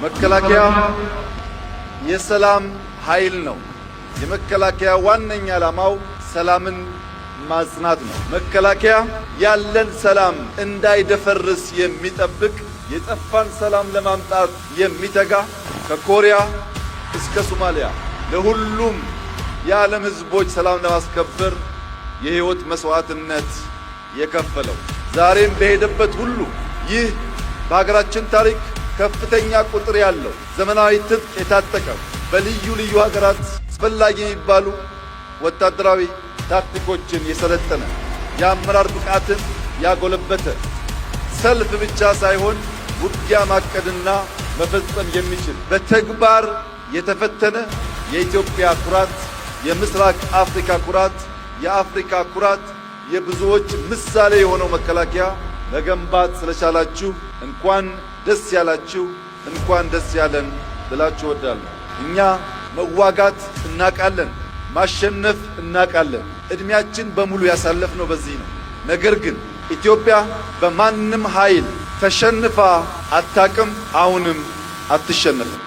መከላከያ የሰላም ኃይል ነው። የመከላከያ ዋነኛ ዓላማው ሰላምን ማጽናት ነው። መከላከያ ያለን ሰላም እንዳይደፈርስ የሚጠብቅ፣ የጠፋን ሰላም ለማምጣት የሚተጋ፣ ከኮሪያ እስከ ሶማሊያ ለሁሉም የዓለም ሕዝቦች ሰላም ለማስከበር የሕይወት መስዋዕትነት የከፈለው፣ ዛሬም በሄደበት ሁሉ ይህ በሀገራችን ታሪክ ከፍተኛ ቁጥር ያለው ዘመናዊ ትጥቅ የታጠቀ፣ በልዩ ልዩ ሀገራት አስፈላጊ የሚባሉ ወታደራዊ ታክቲኮችን የሰለጠነ፣ የአመራር ብቃትን ያጎለበተ፣ ሰልፍ ብቻ ሳይሆን ውጊያ ማቀድና መፈጸም የሚችል፣ በተግባር የተፈተነ፣ የኢትዮጵያ ኩራት፣ የምስራቅ አፍሪካ ኩራት፣ የአፍሪካ ኩራት፣ የብዙዎች ምሳሌ የሆነው መከላከያ መገንባት ስለቻላችሁ እንኳን ደስ ያላችሁ፣ እንኳን ደስ ያለን ብላችሁ እወዳለሁ። እኛ መዋጋት እናቃለን፣ ማሸነፍ እናቃለን። እድሜያችን በሙሉ ያሳለፍነው በዚህ ነው። ነገር ግን ኢትዮጵያ በማንም ኃይል ተሸንፋ አታቅም፣ አሁንም አትሸነፍም።